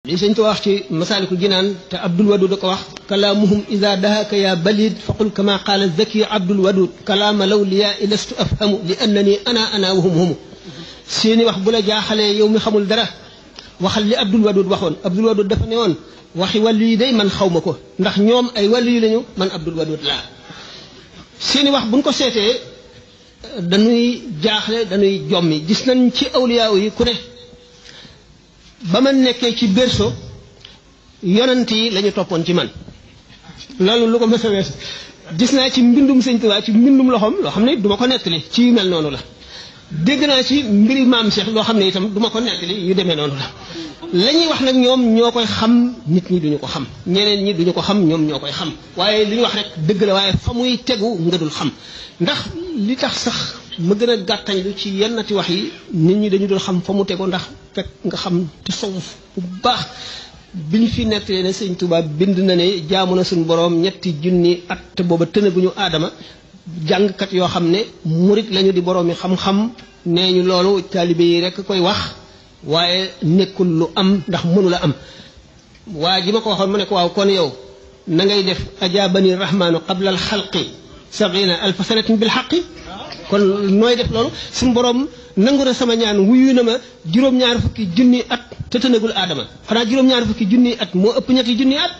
li sëñ Tuubaa wax ci masaalikul jinaan te Abdul Wadud da ko wax kalaamuhum ida dahaka ya balid faqul kama qaala zaki Abdul Wadud kalaama law liya ilastu afhamu li annani ana wahum humu seeni wax bu la jaaxalee yow mi xamul dara waxal li Abdul Wadud waxoon Abdul Wadud dafa ne woon waxi wàllu yi day man xaw ma ko ndax ñoom ay wàllu yi lañu man Abdul Wadud laa seeni wax buñ ko seetee dañuy jaaxle dañuy jommi gis nañ ci awliyaaw yi ku ne ba ma nekkee ci berceau yonent yi la ñu toppoon ci man loolu lu ko mës a wees gis naa ci mbindum sëñ Tuubaa ci mbindum loxoom loo xam ne duma ko nettali ci yu mel noonu la dégg naa ci mbiri maam Cheikh loo xam ne itam duma ko nettali yu demee noonu la la ñuy wax nag ñoom ñoo koy xam nit ñi duñu ko xam ñeneen ñi duñu ko xam ñoom ñoo koy xam waaye li ñu wax rek dëgg la waaye fa muy tegu nga dul xam ndax li tax sax ma gën a gàttañlu ci yennati wax yi nit ñi dañu dul xam fa mu tegu ndax fekk nga xam tasawuf bu baax bi ñu fi nettalee ne sëñ Tuubaa bind na ne jaamu na suñu boroom ñetti junni at te booba tënaguñu aadama jàngkat yoo xam ne murit lañu di boroomi xam-xam nee ñu loolu taalibe yi rekk koy wax waaye nekkul lu am ndax mënu la am waa ji ma ko waxoon mu ne ko waaw kon yow na ngay def ajaabani rahmaanu qabla al xalqi sabina alfa sanatin bil xaqi kon nooy def loolu suñu borom nangu na sama ñaan wuyu na ma juróom-ñaar fukki junni at te tënagul aadama xanaa juróom-ñaar fukki junni at moo ëpp ñetti junni at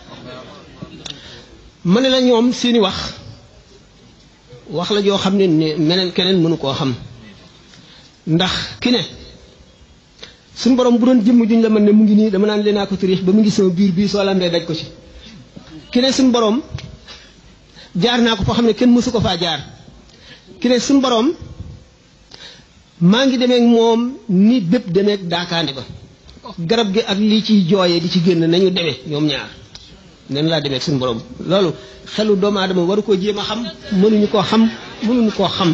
ma ne la ñoom seeni wax la joo xam ne meneen keneen mënu koo xam ndax ki ne suñu borom bu doon jëmm juñ la mën ne mu ngi nii dama naan leen naa ko tërix ba mu ngi sama biir bii soo lambee daj ko ci ki ne suñu borom jaar naa ko foo xam ne kenn mësu ko faa jaar ki ne suñu borom maa ngi demeek moom ni bépp demeek daakaande ba garab gi ak lii ciy jooyee di ci génn nañu demee ñoom ñaar nen laa demeek suñu borom loolu xelu doomu aadama waru koo jéem a xam mënuñu koo xam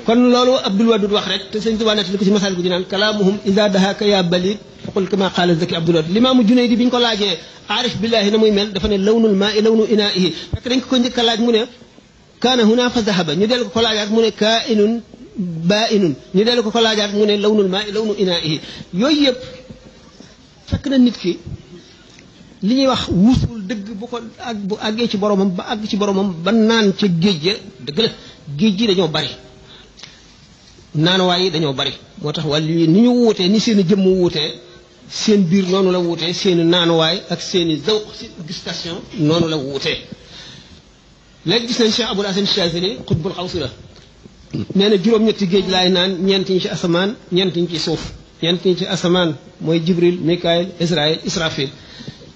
kon loolu Abdul Wadud wax rek te sëñ Tuubaa nettali ko ci Masaalikul Jinaan kalaamuhum ida dahaka ya balid faqul kama qaala zaki Abdul Wadud Limaamu Junaydi bi ñu ko laajee aarif billaahi na muy mel dafa ne lawnul maa i lawnu inaa'ihi fekk dañ ko njëkk a laaj mu ne kaana huna fa zahaba ñu dellu ko laajaat mu ne kaa'inun baa'inun ñu dellu ko laajaat mu ne lawnul maa i lawnu inaa'ihi yooyu yëpp fekk na nit ki li ñuy wax wusul dëgg bu àggee ci boromam ba àgg ci boromam ba naan ca géej ga dëgg la géej gi dañoo bari naanuwaay yi dañoo bari moo tax wàllu yi ni ñu wuutee ni seen i jëmm wuutee seen biir noonu la wuutee seen i naanuwaay ak seen i zawq si gustation noonu la wuutee léegi gis nañ Cheikh Abul Hasan Chazili xutbul xawsi la nee na juróom-ñetti géej laay naan ñeent ñi ci asamaan ñeent ñi ci suuf ñeent ñi ci asamaan mooy Jibril Mikaayil Israfil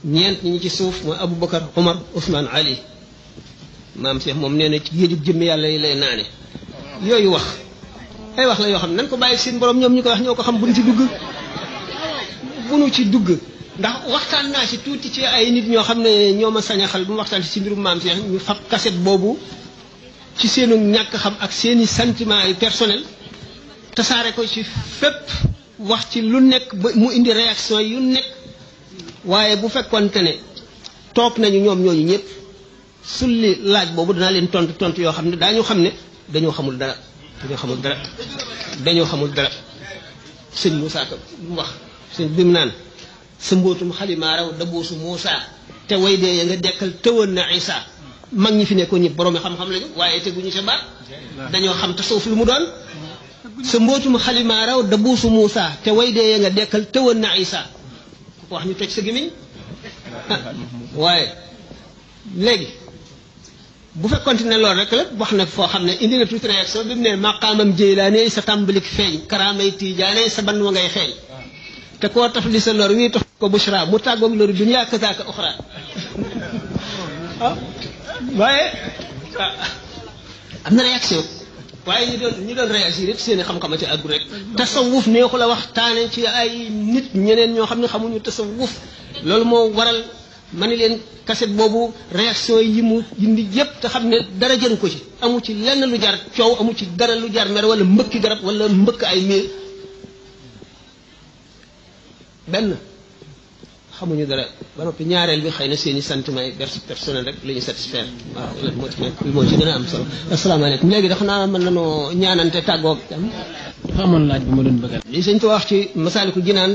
ñeent ñi ci suuf mooy Aboubacar Omar Ousmane Ali maam Cheikh moom nee na ci géejug jëmmi yàlla yi lay naane yooyu wax ay wax la yoo xam ne nan ko bàyyi seen borom ñoom ñu ko wax ñoo ko xam bu nu ci dugg ndax waxtaan naa ci tuuti ci ay nit ñoo xam ne ñoo ma sañaxal bu mu waxtaan ci mbirum maam Cheikh ñu fab cassette boobu ci seenu ñàkk xam ak seeni sentiment yi personnel tasaare ko ci fépp wax ci lu nekk ba mu indi réaction yu nekk waaye bu fekkonte ne toog nañu ñoom ñooñu ñëpp sulli laaj boobu danaa leen tontu yoo xam ne daañu xam ne dañoo xamul dara sëñ Moussa Ka mu wax sëñ bi mu naan sa mbootum xalimaa raw dabuusu Moussa te way dee ya nga dekkal tëwoon na Isa mag ñi fi nekkoon ñëpp boroomi xam-xam lañu waaye teguñu ca baat dañoo xam tasawuf lu mu doon sa mbootum xalimaa raw dabuusu Moussa te way dee ya nga dekkal tëwoon na Isa ku ko wax ñu toj sa gémmiñ waaye léegi bu fekkoon ne loolu rek la wax na foo xam ne indi na tuuti réaction bi mu ne maqaamam Jeylaane sa tàmbalik feeñ karaamay Tijaane sa ban wa ngay xeeñ te koo taf li sa lor wii tax ko bushra mu tàggoog loru dunya kazaaka uxra waaye am na réaction waaye ñi doon réagir it seen i xam-xam ci àggu rek tasawuf neexu la waxtaane ci ay nit ñeneen ñoo xam ne xamuñu tasawuf loolu moo waral ma ni leen kaset boobu réaction yi mu indi yépp te xam ne dara jëru ko ci amu ci lenn lu jar coow amu ci dara lu jar mer wala mbëkki garab wala mbëkk ay miir benn xamuñu dara ba noppi ñaareel bi xëy na seen i sentiment yi personnel rek la ñu satisfaire waaw loolu moo ci nekk moo ci gën a am solo asalaamaaleykum léegi dafa naa mën nañoo ñaanante tàggoog dafa amoon laaj bi ma doon bëgg li sëñ ko wax ci Masaalikul Jinaan